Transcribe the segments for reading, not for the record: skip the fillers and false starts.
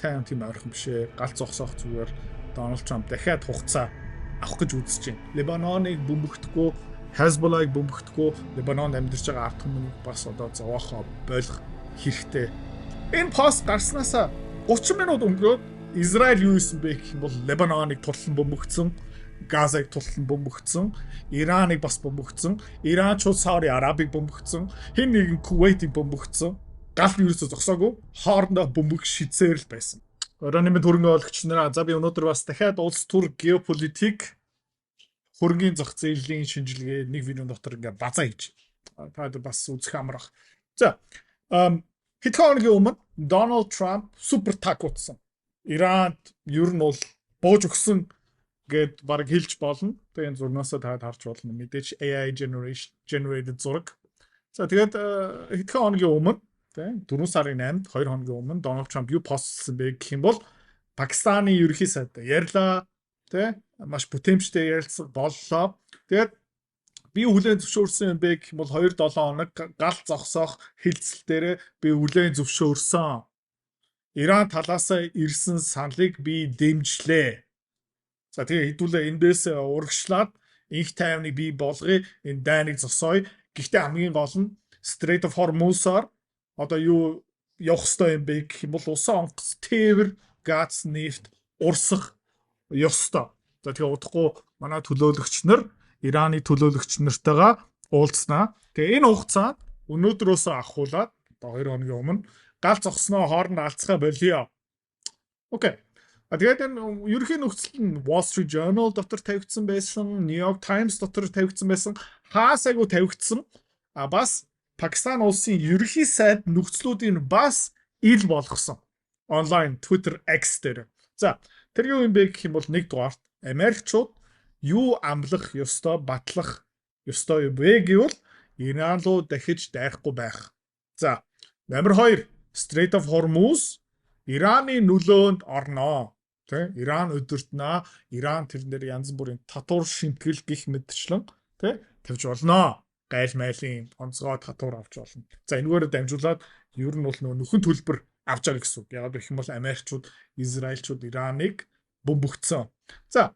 Тайван тийм ойрхон биш ээ. Гал зогсоох зүгээр Дональд Трамп дахиад хугацаа авах гэж үзэж байна. Лебаноныг бөмбөгдөхгүй, Хезболлаг бөмбөгдөхгүй, Лебанонд амьдарч байгаа ард түмнийг бас одоо зовоохоо болох хэрэгтэй. Энэ пост гарснаасаа 30 минут өнгөрөөд Израиль юу хийсэн бэ гэх юм бол Лебаноныг туллан бөмбөгдсөн, Газаг туллан бөмбөгдсөн, Ираныг бас бөмбөгдсөн, Иранчууд Сауди Арабыг бөмбөгдсөн, хэн нэгэн Кувейтийг бөмбөгдсөн. Гал ерөөсөө зогсоогүй, хоорондоо бөмбөг шидсээр л байсан. Оройн мэнд хөрөнгө оруулагч нараа, за би өнөөдөр бас дахиад улс төр, геополитик, хөрөнгийн зах зээлийн шинжилгээ нэг видеон дотор ингээ базаа хийж. Та нар бас үзэх амрах. За, хэдхэн хоногийн өмнө Дональд Трамп супер так утсан. Иранд ер нь бол бууж өгсөн гэд баг хэлж болно. Тэгээ энэ зурнаасаа та харж болно. Мэдээж AI generation generated зураг. За, тэгээд хэдхэн хоногийн өмнө, тийм, 4 сарын 8-нд, 2 хоногийн өмнө Дональд Трамп юу постлсан бэ гэх юм бол Пакистаны ерөнхий сайдтай ярьлаа, тий, маш бүтээмжтэй ярилцлага боллоо. Тэгээд би хүлээн зөвшөөрсөн юм бэ гэх юм бол 2 7 хоног гал зогсоох хэлцэл дээр би хүлээн зөвшөөрсөн. Иран талаас ирсэн саналыг би дэмжлээ. За, тэгээ хэдүүлээ эндээс урагшлаад энх тайвныг бий болгоё, энэ дайныг зогсооё. Гэхдээ хамгийн гол нь Strait of Hormuz-аар одоо юу явах ёстой юм бэ гэх юм бол усан онгоц, тээвэр, газ, нефть урсах ёстой. За, тэгээ удахгүй манай төлөөлөгч нар Ираны төлөөлөгч нартайгаа уулзнаа. Тэгээ энэ хугацаанд өнөөдрөөсөө авхуулаад одоо 2 хоногийн өмнө гал зогсноо, хооронд алцгаа болио. Okay. А тэгээд энэ ерөнхий нөхцөл нь Wall Street Journal дотор тавигдсан байсан, New York Times дотор тавигдсан байсан, хаасайгуу тавигдсан. А бас Пакистан улсын ерөнхий сайд нөхцлүүдийг бас ил болгосон. Онлайн Twitter X дээр. За, тэр юу юм бэ гэх юм бол нэг дугаарт Америкчууд юу амлах ёстой, батлах ёстой юм бэ гэвэл Иран руу дахиж дайрахгүй байх. За, номер 2, Strait of Hormuz Ираны нөлөөнд орноо. Тэ, Иран удирднаа. Иран тэрэн дээр янз бүрийн татвар шимтгэл гих мэтчлэн, тэ, тавьж болно. Гайл майлын онцгой татвар авч болно. За, энэгээр дамжуулаад ер нь бол нөө нөхөн төлбөр авч байгаа гэсэн үг. Яг гэх юм бол Америкчууд, Израильчууд Ираныг бөмбөгцсөн. За.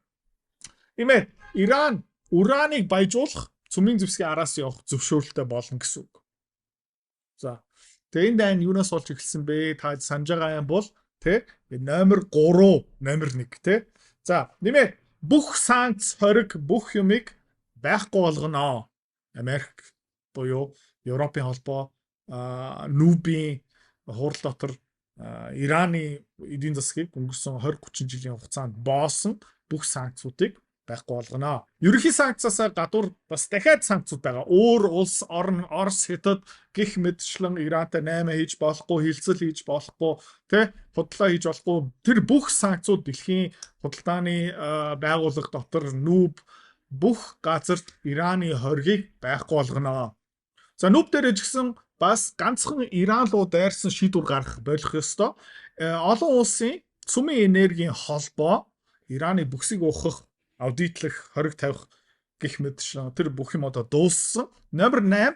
Имээ Иран ураныг баяжуулах цөмийн зэвсгийн араас явах зөвшөөрөлтэй болно гэсэн үг. За. Тэгээ энэ дайн юунаас болж эхэлсэн бэ? Та санаж байгаа юм бол, тэ, номер 3, номер 1, тэ. За, нэмээ бүх санкц, хориг, бүх юмыг байхгүй болгоно. Америк буюу Европын холбоо нүүбийн хурал дотор Ираны эдийн засгийг өнгөрсөн 20 30 жилийн хугацаанд боосон бүх санкцуудыг байхгүй болгоно. Ерөнхий санкцаас гадуур бас дахиад санкцууд байгаа. Өөр улс орн, Орос, Хятад гих мэтчлэн Ирантай 8 хийж болохгүй, хилцэл хийж болохгүй, тэ, худлаа хийж болохгүй. Тэр бүх санкцууд дэлхийн худалдааны байгууллага дотор, нүүб, бүх газарт Ираны хоргийг байхгүй болгоно. За, нүүб дээр ч гэсэн бас ганцхан Иран руу дайрсан шийдвэр гаргах болох ёстой. Олон улсын цөмийн энергийн холбоо Ираны бүксийг уухах, аудитлах, хориг тавих гих мэтчлэн тэр бүх юм одоо дууссан. Номер 8,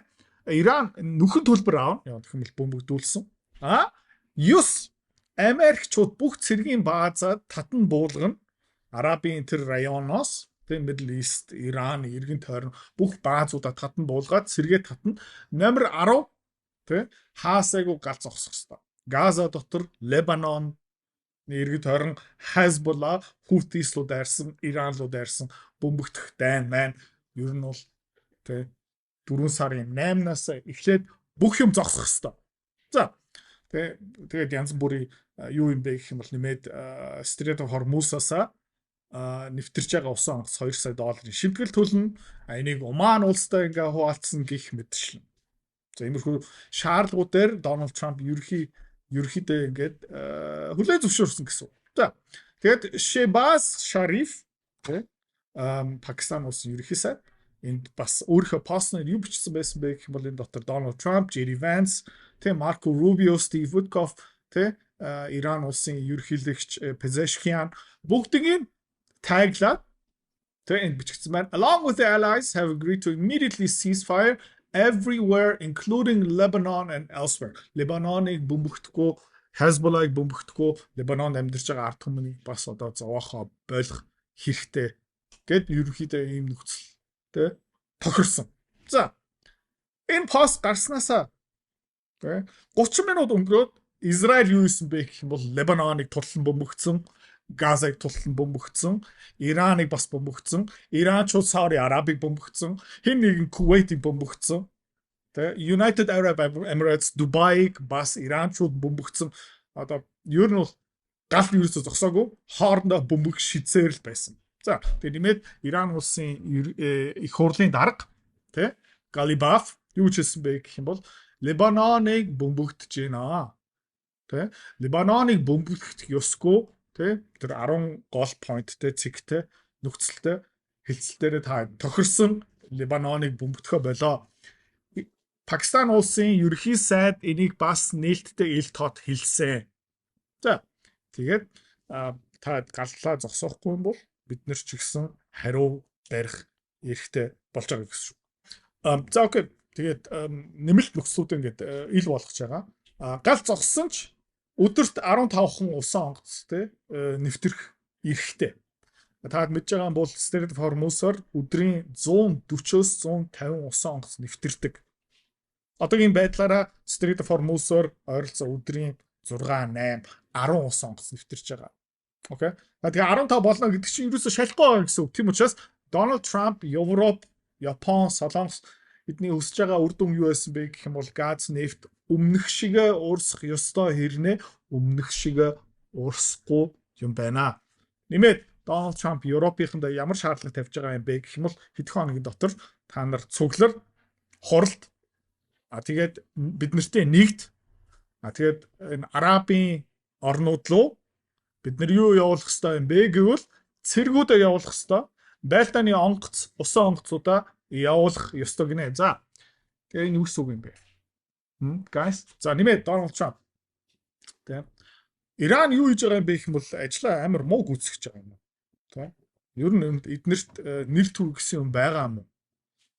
Иран нүхэн төлбөр аавна. Яг гэх юм бол бөмбөгдүүлсэн. А 9, Америкчууд бүх цэргийн баазаа татан буулгана. Арабын тэр районоос, тийм, Middle East, Иран, эргэн тойрон бүх баазуудаа татан буулгаад сэргээ татна. Номер 10, тий, хаасайгуу гал зогсох хэвээр. Газа дотор, Лебанон эргэн тойрон Хезболла, Хутис руу дайрсан, Иран руу дайрсан бөмбөгдөх дайн маань ер нь бол, тий, 4 сарын 8-наас эхлээд бүх юм зогсох хэвээр. За, тэгээ тэгээд янз бүрийн юу юм бэ гэх юм бол нэмээд Strait of Hormuz-аас нэвтэрч байгаа усан онгоц 2 сая долларын шимтгэл төлнө. А энийг Оман улстай ингээ хуваалцсан гих мэтчлэн. За, иймэрхүү шаардлагууд дээр Дональд Трамп ерөнхийдөө ингээд хүлээн зөвшөөрсөн гэсэн. За, тэгээд Шебаз Шариф, тий, Пакистан улсын ерөнхий сайд энд бас өөрийнхөө постноор юу бичсэн байсан бэ гэх юм бол энэ дотор Дональд Трамп, Джей Ванс, тий, Марко Рубио, Стив Вуткоф, тий, Иран улсын ерөнхийлөгч Пезешкиан бүгднийг таглаад, тий, энд бичигдсэн байна. "Along with the allies have agreed to immediately cease fire everywhere, including Lebanon and elsewhere." Лебаноныг бөмбөгдөхгүй, Хезболлаг бөмбөгдөхгүй, Лебанонд амьдарч байгаа ард түмнийг бас одоо зовоохоо болох хэрэгтэй гэд ерөнхийдөө ийм нөхцөл, тэ, тохирсон. За, энэ пост гарснаасаа, тэ, 30 минут өнгөрөөд Израиль юу хийсэн бэ гэх юм бол Лебаноныг туллан бөмбөгдсөн, Газаг туллан бөмбөгдсөн, Ираныг бас бөмбөгдсөн, Иранчууд Сауди Арабыг бөмбөгдсөн, хэн нэгэн Кувейтыг бөмбөгдсөн. Тэ, United Arab Emirates, Дубайг бас Иранчууд бөмбөгдсөн. Одоо ер нь бол гал ерөөсөө зогсоогүй, хоорондоо бөмбөг шидсээр л байсан. За, тэгээ нэмээд Иран улсын их хурлын дарга, тэ, Галибаф юу ч хэлсэн бэ гэх юм бол Лебаноныг бөмбөгдөж байна. Тэ, Лебаноныг бөмбөгдөх ёсгүй, тэ, тэр 10 гол point тэй, цэгтэй нөхцөлтэй хэлцэл дээрээ та тохирсон, Лебаноныг бөмбөгдөхөө болоо. Пакистан улсын ерөнхий сайд энийг бас нээлттэй ил тод хэлсэн. За, тэгээд та галлаа зогсоохгүй юм бол бид нар ч гэсэн хариу барих эрхтэй болж байгаа гэсэн шүү. За, okay. Тэгээд нэмэлт нөхцлүүд ингээд ил болгож байгаа. Гал зогссон ч өдөрт 15 хүн усан онгоц, те, нэвтрэх эрхтэй. Та мэдж байгаа бол Strait of Hormuz-оор өдрийн 140-оос 150 усан онгоц нэвтэрдэг. Одоогийн байдлаараа Strait of Hormuz-оор ойролцоо өдрийн 6, 8, 10 усан онгоц нэвтэрч байгаа. Okay. Тэгээ 15 болно гэдэг чинь ерөөсөө шалахгүй байгаа гэсэн үг. Тийм учраас Дональд Трамп, Европ, Япон, Солонгос эдний өсөж байгаа үр дүн юу байсан бэ гэх юм бол газ, нефть өмнөх шигэ уурсах ёстой хэрнээ өмнөх шигэ уурсахгүй юм байна. Нэмээд Дональд Трамп Европынханд ямар шаардлага тавьж байгаа юм бэ гэх юм бол хэдэн хоногийн дотор та нар цуглар, хуралд, тэгээд бид нартэй нэгд, тэгээд энэ Арабын орнууд руу бид нар юу явуулах ёстой юм бэ гэвэл цэргүүдээ явуулах ёстой. Байлдааны онгоц, усан онгоцуудаа явуулах ёстой гинэ. За. Тэгээ энэ юу гэсэн үг юм бэ? Guys. За, нэмээд Дональд Трамп. Тэ. Иран юу хийж байгаа юм бэ гэх юм бол ажлаа амар муу гүйцэтгэж байгаа юм. Тэ. Ер нь эднэрт нэр төв гэсэн юм байгаа юм уу?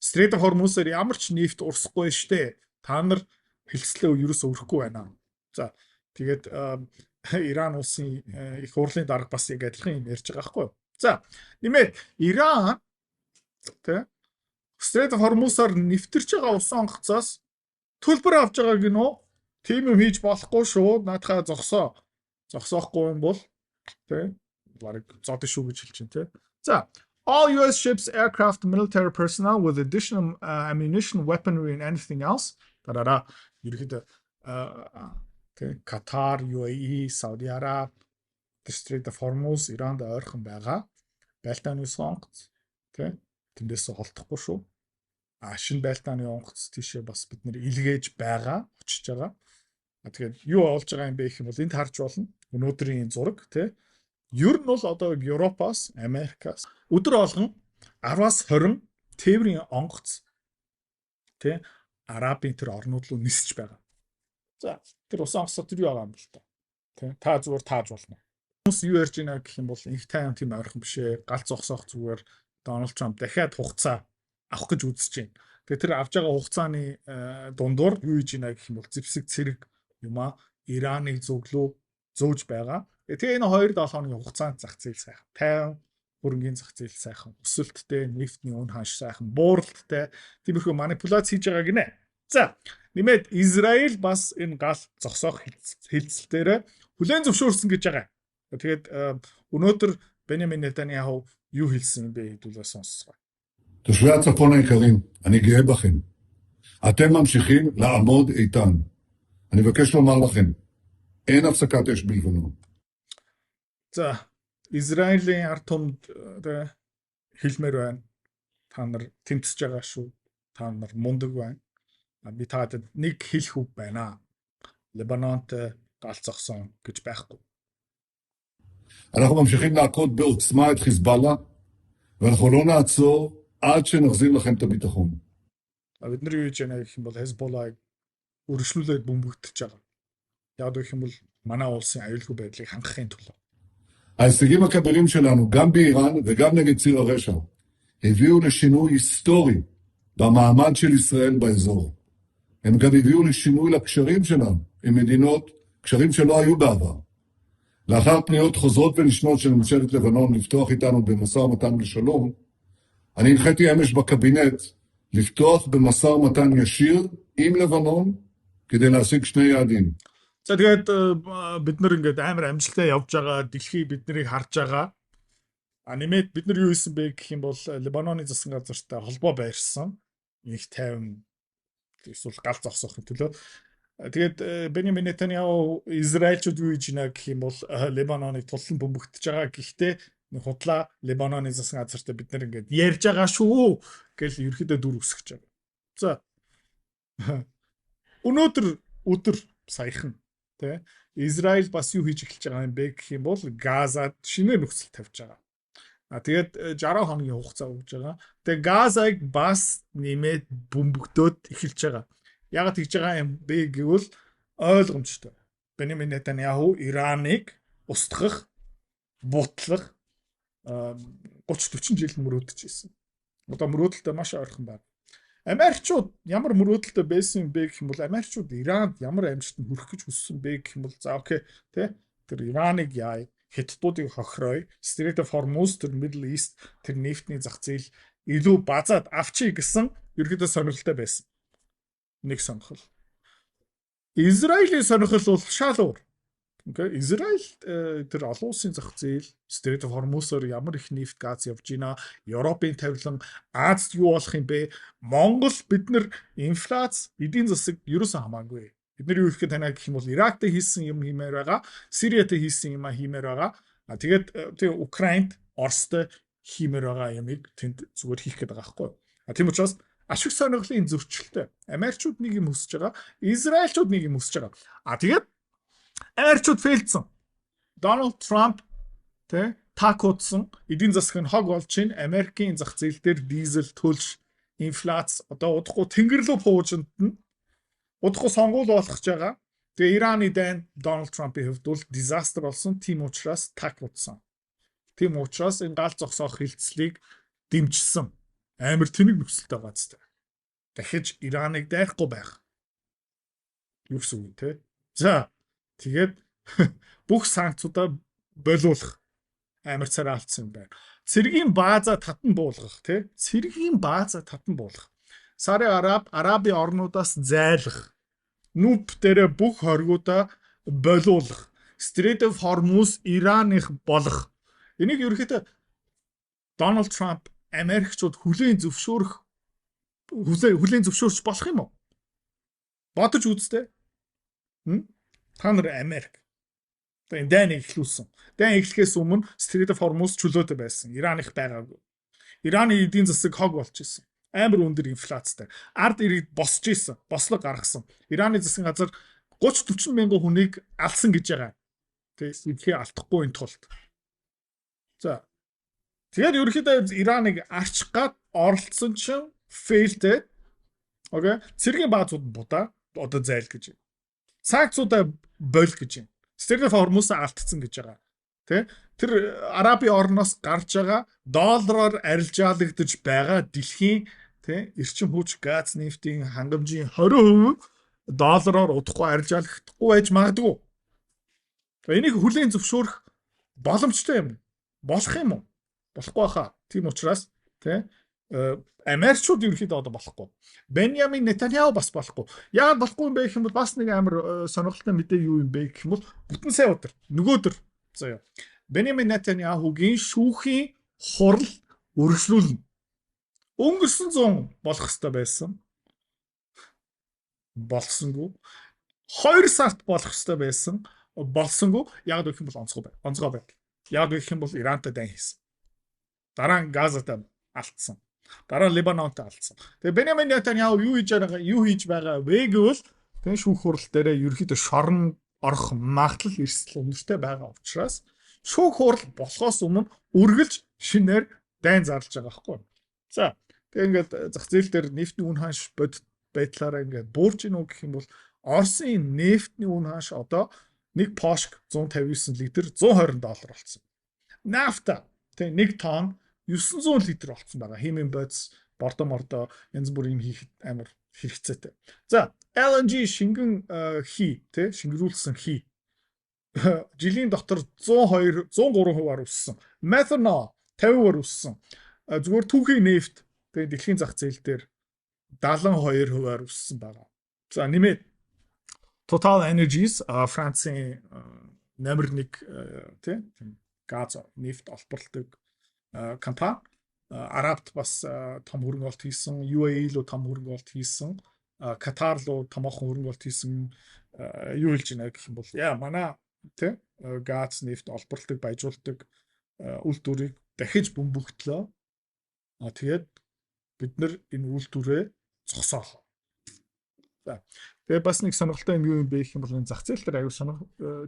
Strait of Hormuz-аар ямар ч нефть урсахгүй штэ. Та нар хэлцлээ ерөөсөө өрөхгүй байна. За, тэгээд Иран улсын их хурлын дарга бас яг адилхан юм ярьж байгаа байхгүй юу? За, нэмээд Иран, тэ, Strait of Hormuz-аар нэвтэрч байгаа усан онгоцоос төлбөр авч байгаа гинөө. Тийм юм хийж болохгүй шүү. Наадхаа зогсоо. Зогсоохгүй юм бол, тэ, бараг зодно шүү гэж хэлж байна, тэ. За, all US ships, aircraft, military personnel with additional ammunition, weaponry and anything else. Дараараа ерөөхдөө, тэ, Катар, UAE, Сауди Араб, Strait of Hormuz Иранд ойрхон байгаа. Байлдааны онгоц, тэ, тэндээс холдохгүй шүү. А шинэ байлдааны онгоц тийшээ бас бид нэр илгээж байгаа, очиж байгаа. А тэгээд юу олж байгаа юм бэ гэх юм бол энд харж болно. Өнөөдрийн зураг, тэ. Ер нь бол одоо Европоос, Америкаас өдөр болгон 10-аас 20 тээврийн онгоц, тэ, Арабын тэр орнууд руу нисэж байгаа. За, тэр усан онгоц тэр юу байгаа юм бэл та. Тэ, та зүгээр тааж болно. Хүмүүс юу ярьж байна гэх юм бол инх тайван тийм ойрхон биш ээ. Гал зогсоох зүгээр Дональд Трамп дахиад хугацаа авах гэж үзэж байна. Тэгээ тэр авж байгаа хугацааны дундуур юу хийж байна гэх юм бол зэвсэг цэрэг юм а Ираныг зөвлөө зөөж байгаа. Тэгээ энэ 2 7 хоногийн хугацаанд зах зээл сайхан. 50 хөрөнгийн зах зээл сайхан. Өсөлттэй, нефтний үн ханш сайхан, бууралттай тиймэрхүү манипуляц хийж байгаа гинэ. За, нэмээд Израиль бас энэ гал зогсоох хэлцэл дээр хүлээн зөвшөөрсөн гэж байгаа. Тэгээд өнөөдөр Бенямин Нетаньяху юу хэлсэн бэ хэдүүлээ сонсцгоо. תושבי הצפון היקרים, אני גאה בכם. אתם ממשיכים לעמוד איתן. אני מבקש לומר לכם, אין הפסקת אש בלבנון. За, Израилийн ард түмэнд хэлмээр байна. Та нар тэмцэж байгаа шүү. Та нар мундаг байна. Би таадад нэг хэлэх үг байна. Лебанонтой гал зогсон гэж байхгүй. אנחנו ממשיכים להכות בעוצמה את חיזבאללה, ואנחנו לא נעצור עד שנחזיר לכם את הביטחון. Бид нар юу хийж байна гэх юм бол Хезболлаг өргөжлүүлээд бөмбөгдөж байгаа. Яг гэх юм бол манай улсын аюулгүй байдлыг хангахын төлөө. ההישגים הכבירים שלנו, גם באיראן וגם נגד ציר הרשע, הביאו לשינוי היסטורי במעמד של ישראל באזור. הם גם הביאו לשינוי לקשרים שלנו עם מדינות קשרים שלא היו בעבר. לאחר פניות חוזרות ונשנות של ממשלת לבנון לפתוח איתנו במשא ומתן לשלום, אני הנחיתי אמש בקבינט לפתוח במשא ומתן ישיר עם לבנון כדי להשיג שני יעדים. За, тэгээд бид нар ингээд амар амжилттай явж байгаа, дэлхий бид нарыг харж байгаа. А нэмээд бид нар юу хийсэн бэ гэх юм бол Лебаноны засгийн газартай холбоо байрсан. Их тайван эсвэл гал зогсоохын төлөө. Тэгээд Бенjamin Нетаньяху, Израильчууд юу хийж байна гэх юм бол Лебаноныг тулан бөмбөгдөж байгаа. Гэхдээ нэг худлаа Лебаноны засгийн газартай бид нар ингээд ярьж байгаа шүү гэл ерөөхдөө дүр өсгөж байгаа. За, өнөөдөр өдөр саяхан тэ Израиль бас юу хийж эхэлж байгаа юм бэ гэх юм бол Газад шинэ нөхцөл тавьж байгаа. А тэгээд 60 хоногийн хугацаа өгж байгаа. Тэгээд Газаг бас нэмээд бөмбөгдөөд эхэлж байгаа. Яагаад тэгж байгаа юм бэ гэвэл ойлгомжтой. Бенjamin Нетаньяху Ираныг устгах, бутлах 30 40 жил мөрөөдөж ирсэн. Одоо мөрөөдөлтөй маш ойрхон байна. Америкчууд ямар мөрөөдөлтөй байсан юм бэ гэх юм бол, Америкчууд Иранд ямар амжилтанд хүрэх гэж хүссэн бэ гэх юм бол, за, okay, тий, тэр Ираныг яа, Хятадуудыг хохирой, Strait of Hormuz, тэр Middle East, тэр нефтний зах зээл илүү базаад авчий гэсэн ерөөдөө сонирхолтой байсан. Нэг сонирхол. Израилийн сонирхол бол шал өөр. Okay. Израиль тэр олон улсын зах зээл, Strait of Hormuz-оор ямар их нефт, газ явж байна. Европын тавилан, Азид юу болох юм бэ? Монгол бид нар инфляц, эдийн засаг ерөөсөн хамаагүй. Бид нар юу хийх танаа гэх юм бол Ирактай хийсэн юм хиймээр байгаа, Сириатай хийсэн юм хиймээр байгаа. А тэгээд тэг Украинд, Оростой хиймээр байгаа юмыг тэнд зүгээр хийх гээд байгаа байхгүй. А тийм учраас ашиг сонирхлын зөрчилтэй. Америкчууд нэг юм хүсэж байгаа, Израильчууд нэг юм хүсэж байгаа. А тэгээд Америкчууд fail дсэн. Дональд Трамп тэ такуудсан, эдийн засаг нь хог болж чинь, Америкийн зах зээл дээр дизель төлш, инфляц одоо удахгүй тэнгэр рүү пуужинд нь, удахгүй сонгуул болох гэж байгаа. Тэгээ Ираны дайн Дональд Трампын хувьд бол disaster болсон. Тийм учраас такуудсан. Тийм учраас энэ гал зогсоох хэлцлийг дэмжсэн. Амар тэнэг нөхцөлтэй байгаа зү. Дахиж Ираныг дайрахгүй байх. Юу гэсэн үг те? За, тэгээд бүх санкцуудаа болиулах, амар царай алдсан юм байна. Цэргийн бааза татан буулгах тий. Цэргийн бааза татан буулгах. Сауди Араб, Арабын орнуудаас зайлах. Нүп дээрээ бүх хоригуудаа болиулах. Strait of Hormuz Ираных болох. Энийг ерөнхийдөө Дональд Трамп, Америкчууд хүлээн зөвшөөрч болох юм уу? Бодож үзтээ. Та нар Америк. Одоо энэ дайныг эхлүүлсэн. Дайн эхлэхээс өмнө Strait of Hormuz чөлөөтэй байсан. Ираных байгаагүй. Ираны эдийн засаг хог болж исэн. Амар өндөр инфляцтай. Ард иргэд босч исэн. Бослого гаргасан. Ираны засгийн газар 30 40 мянган хүнийг алсан гэж байгаа. Тэ дэлхий алдахгүй энэ тулд. За. Тэгээд ерөнхийдөө Ираныг арчих гад оролцсон чинь fail тэй. Okay. Цэргийн баазууд будаа одоо зайл гэж. Санкцуудаа боль гэж юм. Strait of Hormuz алдсан гэж байгаа. Тэ? Тэр Арабын орноос гарч байгаа доллараар арилжаалагдаж байгаа дэлхийн тэ эрчим хүч, газ, нефтийн хангамжийн 20% доллараар удахгүй арилжаалагдахгүй байж магадгүй. Энийг хүлээн зөвшөөрөх боломжтой юм. Болох юм уу? Болохгүй хаа. Тийм учраас тэ Америкчууд ерөнхийдөө одоо болохгүй. Беньямин Нетаньяху бас болохгүй. Яагаад болохгүй юм бэ гэх юм бол бас нэг амар сонирхолтой мэдээ юу юм бэ гэх юм бол бүтэн сайн өдөр нөгөөдөр заяа. Беньямин Нетаньяхугийн шүүхийн хурал үргэлжлүүлнэ. Өнгөрсөн зун болох ёстой байсан. Болсонгүй. 2 сард болох ёстой байсан. Болсонгүй. Яг гэх юм бол онцгой бай. Онцгой байдал. Яг гэх юм бол Ирантай дайн хийсэн. Дараа нь Газатай алдсан. Дараа нь Либанонтой алдсан. Тэгээ Бенjamin Нетаньяху юу хийж байгаа вэ гэвэл тэн шүүх хурал дээрээ ерөөхдөө шорон орох магадлал эрсдэл өндөртэй байгаа учраас шүүх хурал болохоос өмнө үргэлж шинээр дайн зарлж байгаа байхгүй. За, тэгээ ингээд зах зээл дээр нефтний үн ханш бодит байдлаараа ингээд буурч гинүү гэх юм бол Оросын нефтний үн ханш одоо нэг пошк 159 литр 120 доллар болсон. Нафта тэг 1 тонн 900 литр болсон байгаа. Химийн бодис, бордо мордо янз бүр юм хийхэд амар хэрэгцээтэй. За, LNG, шингэн хий тий, шингэрүүлсэн хий. Жилийн дотор 102 103%-аар өссөн. Methanol 50%-аар өссөн. Зүгээр түүхий нефть, тэгээ дэлхийн зах зээл дээр 72%-аар өссөн байгаа. За, нэмээд Total Energies, Францын номер 1, тийм, газ, нефть олборлдог компани, Арабт бас том хөрөнгө оруулалт хийсэн, UAE руу том хөрөнгө оруулалт хийсэн, Катар руу томоохон хөрөнгө оруулалт хийсэн. Юу хэлж байна гэх юм бол яа манай, тий, газ, нефть олборлдог, баяжуулдаг үйлдвэрийг дахиж бөмбөгтлөө. А тэгээд бид нар энэ үйлдвэрээ зогсоолоо. За. Тэгээ бас нэг сонирхолтой юм юу юм бэ гэх юм бол энэ зах зээл дээр аюу сонир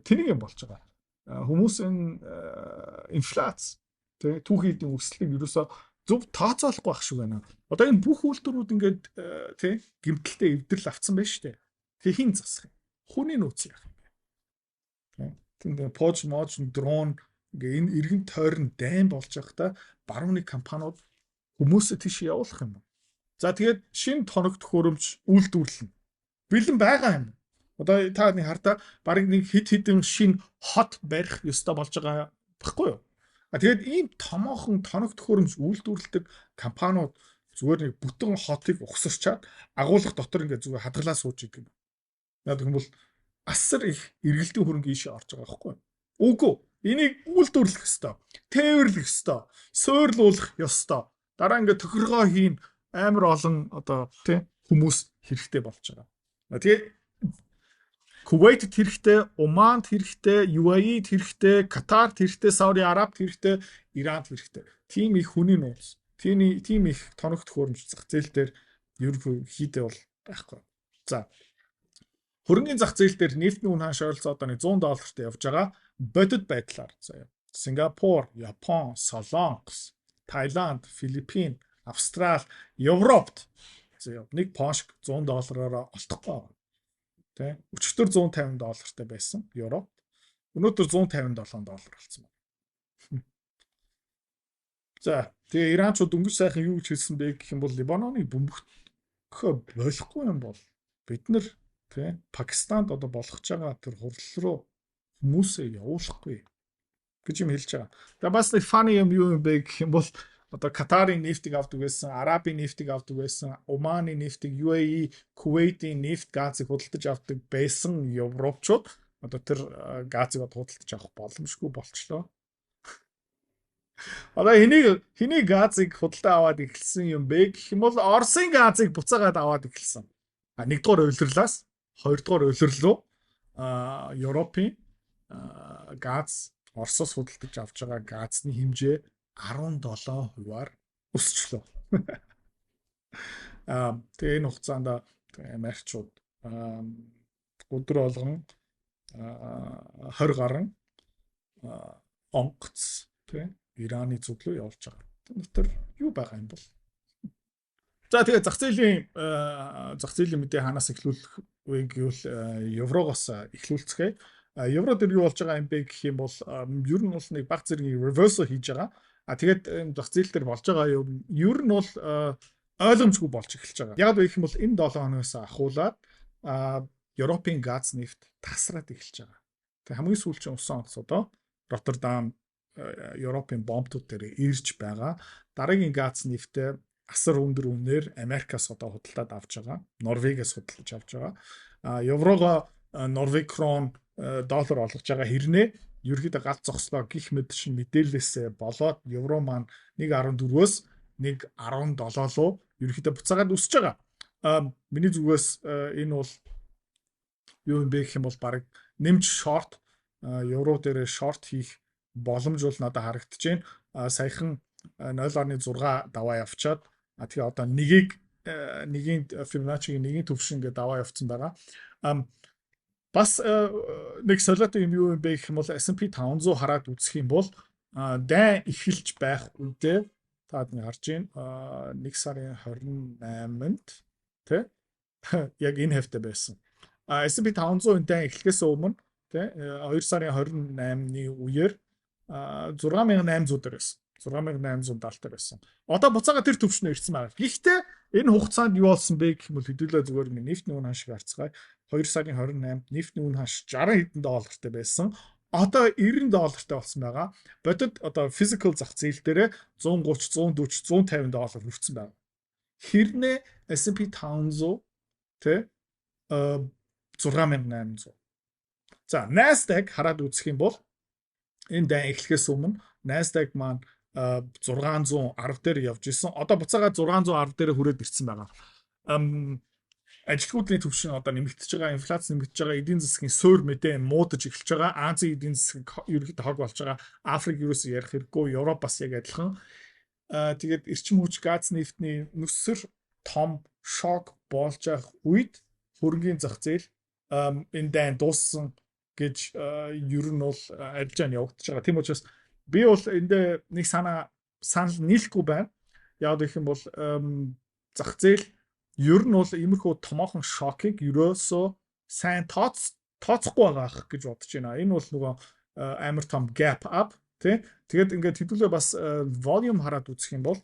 тэнэг юм болж байгаа. Хүмүүс энэ инфляц, тий, түүхий эдийн өсөлтийг ерөөсөө зөв тооцоолохгүй байх шиг байна. Одоо энэ бүх үйлдвэрүүд ингээд, тий, гэмтэлтэй эвдрэл авцсан байж штэ. Тэг хэн засах юм? Хүний нөөц яах юм бэ? Тэнд пож мож дрон ингээ энэ эргэн тойрон дайн болж байхдаа барууны компаниуд хүмүүсээ тийш явуулах юм. За, тэгээд шинэ тоног төхөөрөмж үйлдвэрлэнэ. Бэлэн байгаа юм. Одоо та нэг хардаа бараг нэг хэд хэдэн шинэ хот барих ёстой болж байгаа баггүй юу? А тэгээд ийм томоохон тоног төхөөрөмж үйлдвэрлэдэг компаниуд зүгээр нэг бүтэн хотыг угсарчаад агуулга дотор ингээд зүгээр хадгалаа сууж идэг юм. Яг бол асар их эргэлтийн хөрөнгө ийшээ орж байгаа байхгүй юу? Үгүй. Энийг үйлдвэрлэх ёстой. Тээвэрлэх ёстой. Суурлуулах ёстой. Дараа ингээд тохиргоо хийн, амар олон одоо, тий, хүмүүс хэрэгтэй болж байгаа. Тэгээ Кувейт хэрэгтэй, Оманд хэрэгтэй, UAE хэрэгтэй, Катарт хэрэгтэй, Сауди Арабт хэрэгтэй, Иранд хэрэгтэй. Тийм их хүний нөөц, тийм их тоног төхөөрөмж зах зээл дээр ерөнхийдөө бол байхгүй. За. Хөрөнгөний зах зээл дээр нефтний үн ханш ойролцоо одоо нэг 100 доллартай явж байгаа. Бодит байдлаар заяа. Сингапур, Япон, Солонгос, Таиланд, Филиппин, Австрал, Европт заяа нэг пошк 100 доллараар олдохгүй байгаа. Тэ? Өчигдөр 150 доллартай байсан Европт. Өнөөдөр 157 доллар болсон байна. За, тэгээ Иранчууд дөнгөж сайхан юу гэж хэлсэн бэ гэх юм бол Либаноныг бөмбөгөхөө болохгүй юм бол бид нар, тий, Пакистанд одоо болгож байгаа тэр хурал руу хүмүүсээ явуулахгүй гэж юм хэлж байгаа. Тэгээ бас нэг funny юм юу юм бэ гэх юм бол одоо Катарын нефтийг авдаг байсан, Арабын нефтийг авдаг байсан, Оманы нефтийг, UAE, Кувейтийн нефть, газыг худалдаж авдаг байсан европчууд одоо тэр газыг одоо худалдаж авах боломжгүй болчлоо. Одоо хэний газыг худалдаа аваад эхэлсэн юм бэ гэх юм бол Оросын газыг буцаагаад аваад эхэлсэн. А нэгдүгээр улирлаас хоёрдугаар улирал руу Европын газ, Оросоос худалдаж авч байгаа газны хэмжээ 17%-аар өсчлөө. Тэгээ энэ хугацаанд Америкчууд өдөр болгон 20 гаруй онгоц, тий, Ираны зүг рүү явуулж байгаа. Тэр дотор юу байгаа юм бол? За, тэгээ зах зээлийн мэдээ хаанаас эхлүүлэх вэ гэвэл еврогоос эхлүүлцгээе. Евро дээр юу болж байгаа юм бэ гэх юм бол ер нь бол нэг баг зэргийн reversal хийж байгаа. А тэгээд энэ зах зээл дээр болж байгаа юм ер нь бол ойлгомжгүй болж эхэлж байгаа. Яг гэх юм бол энэ 7 хоногоос ахуулаад Европын газ, нефть тасраад эхэлж байгаа. Тэгээ хамгийн сүүлийн усан онгоц одоо Роттердам, Европын бомбтууд дээр ирж байгаа. Дараагийн газ, нефтээ асар өндөр үнээр Америкаас одоо худалдаад авч байгаа. Норвегиэс худалдаж авч байгаа. А еврого Норвег крон доллар олгож байгаа хэрнээ ерөөхдөө галт зогслоо гих мэт шин мэдээлэлээсээ болоод евро маань 1.14-өөс 1.17 руу ерөөхдөө буцаагаад өсөж байгаа. Миний зүгээс энэ бол юу юм бэ гэх юм бол баг нэмж short, евро дээр short хийх боломж бол надад харагдаж байна. Саяхан 0.6 даваа явчаад, тэгээ одоо нэгийг нэгийн Fibonacci-гийн нэгийн төвшин ингээд даваа явцсан байгаа. Бас нэг солиотой юм юу юм бэ гэх юм бол S&P 500 хараад үзэх юм бол дайн эхэлж байх үедээ та нэг харж байна. 1 сарын 28-нд, тий, яг энэ хавьтай байсан. S&P 500 дайн эхлэхээс өмнө, тий, 2 сарын 28-ны үеэр 6800 дээр байсан. 6870 дээр байсан. Одоо буцаага тэр төвшнөө ирсэн байна. Гэхдээ энэ хугацаанд юу болсон бэ гэх юм бол хэдүүлээ зүгээр нэг нефтний үн ханшиг харцгаая. 2 сарын 28-нд нефтний үн ханш 60 хэдэн доллартай байсан. Одоо 90 доллартай болсон байгаа. Бодит одоо physical зах зээл дээр 130, 140, 150 доллар хүрсэн байна. Хэрнээ S&P 500 тэ 6800. За, Nasdaq хараад үзэх юм бол энэ дайн эхлэхээс өмнө Nasdaq маань 610 дээр явж исэн. Одоо буцаагаад 610 дээр хүрээд ирсэн байгаа. Ажилгүйдлийн түвшин одоо нэмэгдэж байгаа, инфляц нэмэгдэж байгаа, эдийн засгийн суур мэдээ муудаж эхэлж байгаа. Азийн эдийн засаг ерөнхийдөө хог болж байгаа. Африк ерөөсөө ярих хэрэггүй, Европ бас яг адилхан. Тэгээд эрчим хүч, газ, нефтний нүсэр том шок болж явах үед хөрөнгийн зах зээл энэ дайн дууссан гэж ер нь бол арилжаа нь явагдаж байгаа. Тийм учраас би бол эндээ нэг санаа санал нийлэхгүй байна. Яг гэх юм бол зах зээл ер нь бол иймэрхүү томоохон шокыг ерөөсөө сайн тооцохгүй байгаа гэж бодож байна. Энэ бол нөгөө амар том gap up тий. Тэгээд ингээд хэдүүлээ бас volume хараад үзэх юм бол,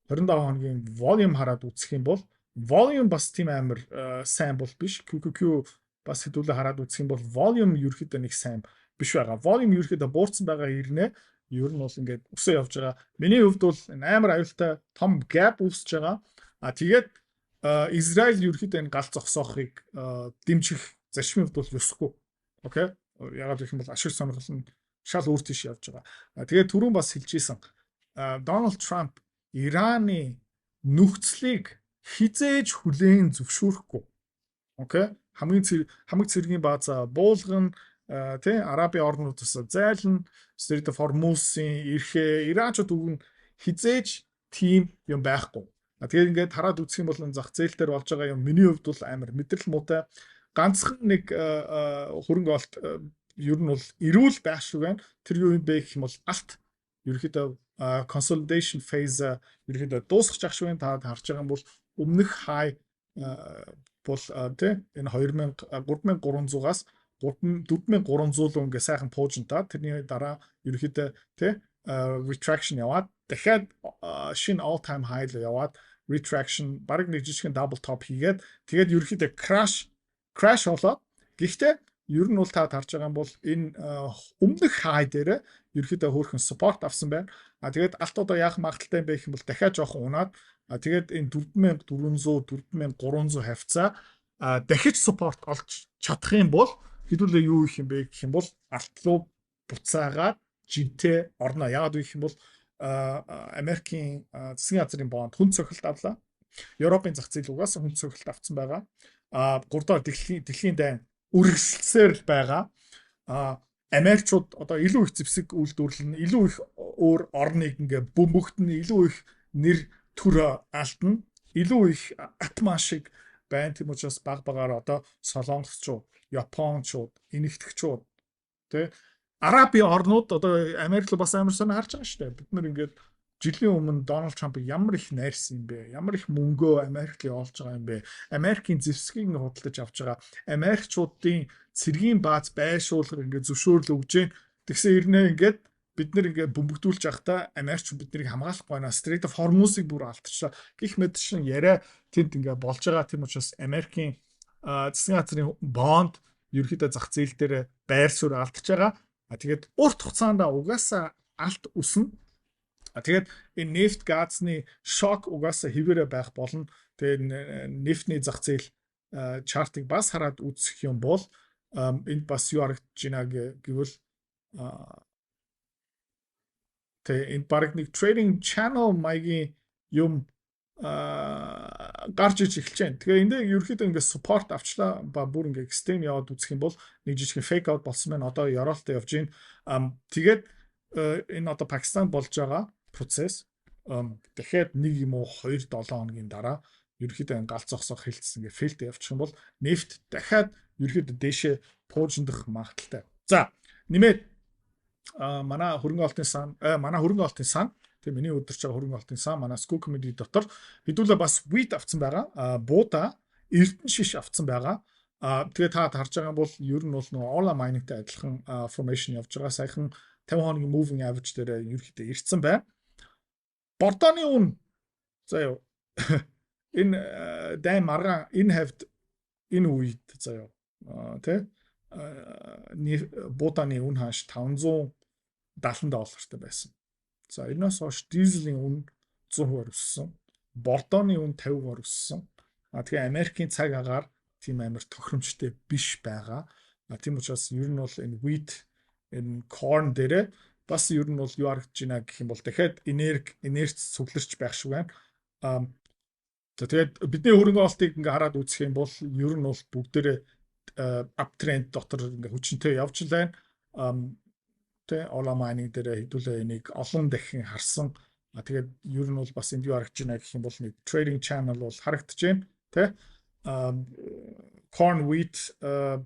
27 хоногийн volume хараад үзэх юм бол volume бас тийм амар сайн бол биш. QQQ бас хэдүүлээ хараад үзэх юм бол volume ерөөхдөө нэг сайн биш байгаа. Volume ерөөхдөө буурсан байгаа ирнэ. Ер нь бол ингээд өсөө явж байгаа. Миний хувьд бол амар аюултай том gap үүсэж байгаа. А тэгээд Израиль ерөөхдөө энэ гал зогсоохыг дэмжих зарчмын хувьд бол ёсгүй. Окей. Ягаад гэх юм бол ашиг сонирхол нь шал өөр тийш явж байгаа. Тэгээд түрүүн бас хэлж исэн. Дональд Трамп Ираны нөхцөлийг хизээж хүлээн зөвшөөрөхгүй. Окей. Хамгийн хамаг цэргийн бааза буулгана, тий, Арабын орнуудаас зайлна, Strait of Hormuz-ын эрхээ Иранчууд өгнө, хизээж тийм юм байхгүй. Тэгээд ингээд хараад үзэх юм бол зах зээл дээр болж байгаа юм миний хувьд бол амар мэдрэл муутай. Ганцхан нэг хөрөнгө олт ер нь бол эрүүл байх шиг байна. Тэр юу юм бэ гэх юм бол алт ерөнхийдөө consolidation phase ерөнхийдөө дуусгах ах шиг байна. Та харж байгаа юм бол өмнөх high бол тий энэ 2000 3300-аас 4300 руу ингээ сайхан пуужинтаа тэрний дараа ерөнхийдөө тий retraction яваад, дахиад шинэ all time high руу яваад, retraction, баг нэг жижигхэн double top хийгээд, тэгээд ерөнхийдөө crash болоод, гэхдээ ер нь бол та харж байгаа юм бол энэ өмнөх high дээр ерөнхийдөө хөөрхөн support авсан байна. А тэгээд алт одоо яах магадлалтай юм бэ гэх юм бол дахиад жоохон унаад, а тэгээд энэ 4400, 4300 хавцаа дахиж support олж чадах юм бол хэдүүлээ юу их юм бэ гэх юм бол алт руу буцаагаад жинтэй орно. Яагаад вэ гэх юм бол Америкийн засгийн газрын бонд хүн цохилт авлаа. Европын зах зээл угаасаа хүн цохилт авсан байгаа. А 3 дахь дэлхийн дайн үргэлжлсээр л байгаа. А Америкчууд одоо илүү их зэвсэг үйлдвэрлэнэ, илүү их өөр орныг ингээ бөмбөгтөн, илүү их нэр төр алдна, илүү их атман шиг байна. Тийм учраас баг багаар одоо солонгосчууд, япончууд, энэтхэгчүүд тий Арабын орнууд одоо Америк руу бас амар сонио харж байгаа шүү дээ. Бид нар ингээд жилийн өмнө Дональд Трампыг ямар их найрсан юм бэ? Ямар их мөнгөө Америкт явуулж байгаа юм бэ? Америкийн зэвсгийг ингээд худалдаж авч байгаа. Америкчуудын цэргийн бааз байршуулах ингээд зөвшөөрөл өгж гэн. Тэгсэн ирнэ ингээд бид нар ингээд бөмбөгдүүлж байхдаа Америкч бид нарыг хамгаалахгүй байна. Strait of Hormuz-ыг бүр алдчихлаа. Гэх мэт шин яриа тэнд ингээд болж байгаа. Тийм учраас Америкийн засгийн газрын бонд ерөөхдөө зах зээл дээр байр суурь алдчихж байгаа. А тэгээд урт хугацаанд угаасаа алт өснө. А тэгээд энэ нефт газны шок угаасаа хэвээрээ байх болно. Тэгээд нефтний зах зээл chart ыг бас хараад үзэх юм бол энд бас юу харагдаж байна гэвэл тэгээ энд баг нэг trading channel маягийн юм гарч иж эхэлж байна. Тэгээ энд ерөөхдөө ингээд support авчлаа ба бүр ингээд extreme яваад үзэх юм бол нэг жижигхэн fake out болсон байна. Одоо ёроолтой явж байна. Тэгээд энэ одоо Пакистан болж байгаа процесс дахиад нэг юм уу 2 7 хоногийн дараа ерөөхдөө гал зогсоох хэлцсэн ингээд fail явчих юм бол нефт дахиад ерөөхдөө дээшээ пуужиндах магадлалтай. За, нэмээд манай хөрөнгө оруулалтын сан, тийм, миний удирч байгаа хөрөнгө оруулалтын сан, манай School Community дотор хэдүүлээ бас wheat авцсан байгаа. Буудаа, эрдэнэ шиш авцсан байгаа. А тэгээ та харж байгаа бол ер нь бол нөгөө Orla Mining-тай адилхан formation явж байгаа. Саяхан 50 хоногийн moving average дээр ерөөхдөө ирсэн байна. Бордоны үн заа юу. Энэ дайн маргаан энэ хавьд энэ үед заа юу. Тэ, буудааны үн ханш 570 доллартай байсан. За, энэс хойш дизелийн үн 100% өссөн. Бордооны үн 50% өссөн. А тэгээ Америкийн цаг агаар тийм амар тохиромжтой биш байгаа. А тийм учраас ер нь бол энэ wheat, энэ corn дээрээ бас ер нь бол юу харагдаж байна гэх юм бол дахиад энерги цугларч байх шиг байна. А за, тэгээд бидний хөрөнгө оруулалтыг ингээ хараад үзэх юм бол ер нь бол бүгдээрээ uptrend дотор ингээ хүчинтэй явж л байна. Тэ, Orla Mining дээр хэдүүлээ энийг олон дахин харсан. А тэгээд ер нь бол бас энд юу харагдаж байна гэх юм бол нэг trading channel бол харагдаж байна. Тэ, corn, wheat,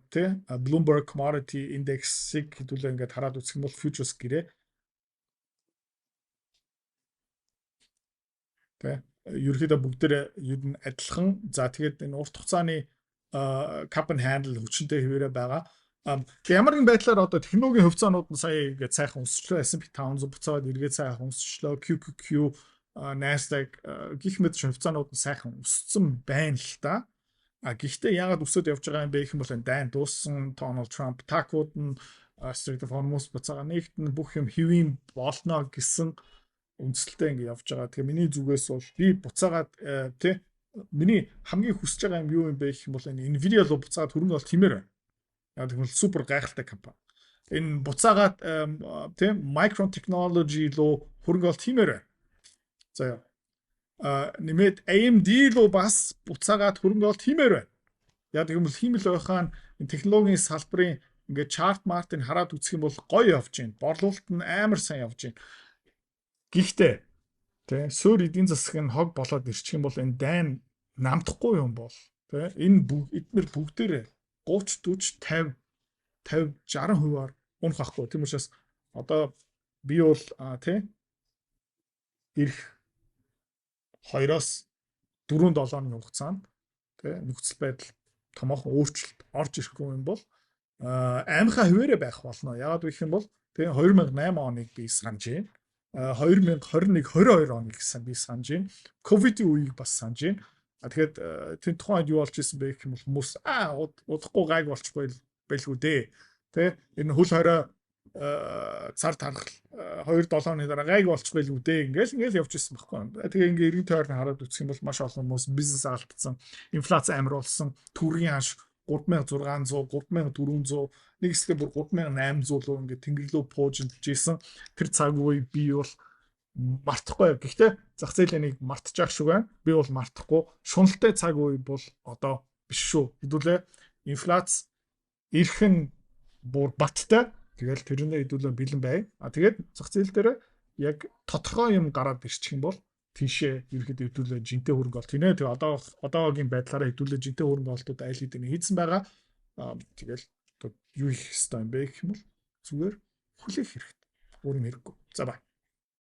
тэ, Bloomberg Commodity Index-ийг хэдүүлээ ингээд хараад үзэх юм бол futures гэрээ, тэ, ерөнхийдөө бүгдээр ер нь адилхан. За, тэгээд энэ урт хугацааны cup and handle хүчинтэй хэвээрээ байгаа. Тэгээ ямар нэгэн байдлаар одоо технологийн хувьцаанууд нь сая ингээд сайхан өсчлөө. S&P 500 буцаад эргээд сайхан өсчлөө. QQQ, Nasdaq гэх мэт хувьцаанууд нь сайхан өссөн байна л та. А гэхдээ яагаад өсөд явж байгаа юм бэ гэх юм бол энэ дайн дууссан, Дональд Трамп TACO-д нь, Strait of Hormuz буцаага нэгтэн, бүх юм хэвийн болно гэсэн үндсэлтэй ингэ явж байгаа. Тэгээ миний зүгээс бол би буцаагаад, тий, миний хамгийн хүсэж байгаа юм юу юм бэ гэх юм бол энэ Nvidia руу буцаад хөрөнгө оруулалт хиймээр байна. Яг тэгвэл супер гайхалтай компани. Энэ буцаагаад, тий, Micron Technology руу хөрөнгө оруулалт хиймээр байна. За яа. А нэмээд AMD руу бас буцаагаад хөрөнгө оруулалт хиймээр байна. Яг тэгвэл хиймэл оюун энэ технологийн салбарын ингээд chart мартыг хараад үзэх юм бол гоё явж байна. Борлуулалт нь амар сайн явж байна. Гэхдээ тий, суурь эдийн засаг нь хог болоод ирчих юм бол, энэ дайн намдахгүй юм бол, тий, энэ эднэр бүгдээрээ 30 40 50 50 60%-аар унах ахгүй. Тийм учраас одоо би бол, тий, ирэх 2-оос 4 7 хоногийн хугацаанд, тий, нөхцөл байдал томоохон өөрчлөлт орж ирэхгүй юм бол аймхаа хэвээрээ байх болно. Яагаад гэх юм бол, тий, 2008 оныг би санаж байна. 2021 22 оныг би санаж байна. Ковидын үеийг бас санаж байна. А тэгэхээр тэр тухайн үед юу болж исэн бэ гэх юм бол хүмүүс удахгүй гайг болчихгүй байлгүй дээ. Тэ, энэ хөл хорой цар тархал 2 7 хоногийн дараа гайг болчих байлгүй дээ. Ингээл явж исэн байхгүй. Тэгээ ингээ эргэн тойрон хараад үзэх юм бол маш олон хүмүүс бизнес алдсан, инфляц амар болсон, төгрөгийн ханш 3600, 3400, нэг хэсгээ бүр 3800 руу ингээ тэнгэр лөө пуужинтж исэн. Тэр цаг үе би бол мартахгүй. Гэхдээ зах зээл энийг мартчих шиг байна. Би бол мартахгүй. Шуналтай цаг үе бол одоо биш шүү. Хэдүүлээ инфляц ирэх нь бүр баттай. Тэгэл тэрэндээ хэдүүлээ бэлэн бай. А тэгээд зах зээл дээр яг тодорхой юм гараад ирчих юм бол тийшээ ерөөхдөө хэдүүлээ жинтэй хөрөнгө олт хийнэ. Тэгээ одоогийн байдлаараа хэдүүлээ жинтэй хөрөнгө олтууд аль хэдийн хийцэн байгаа. Тэгэл юу хийх ёстой юм бэ гэх юм бол зүгээр хүлээх хэрэгтэй. Өөр юм хэрэггүй. За, бай.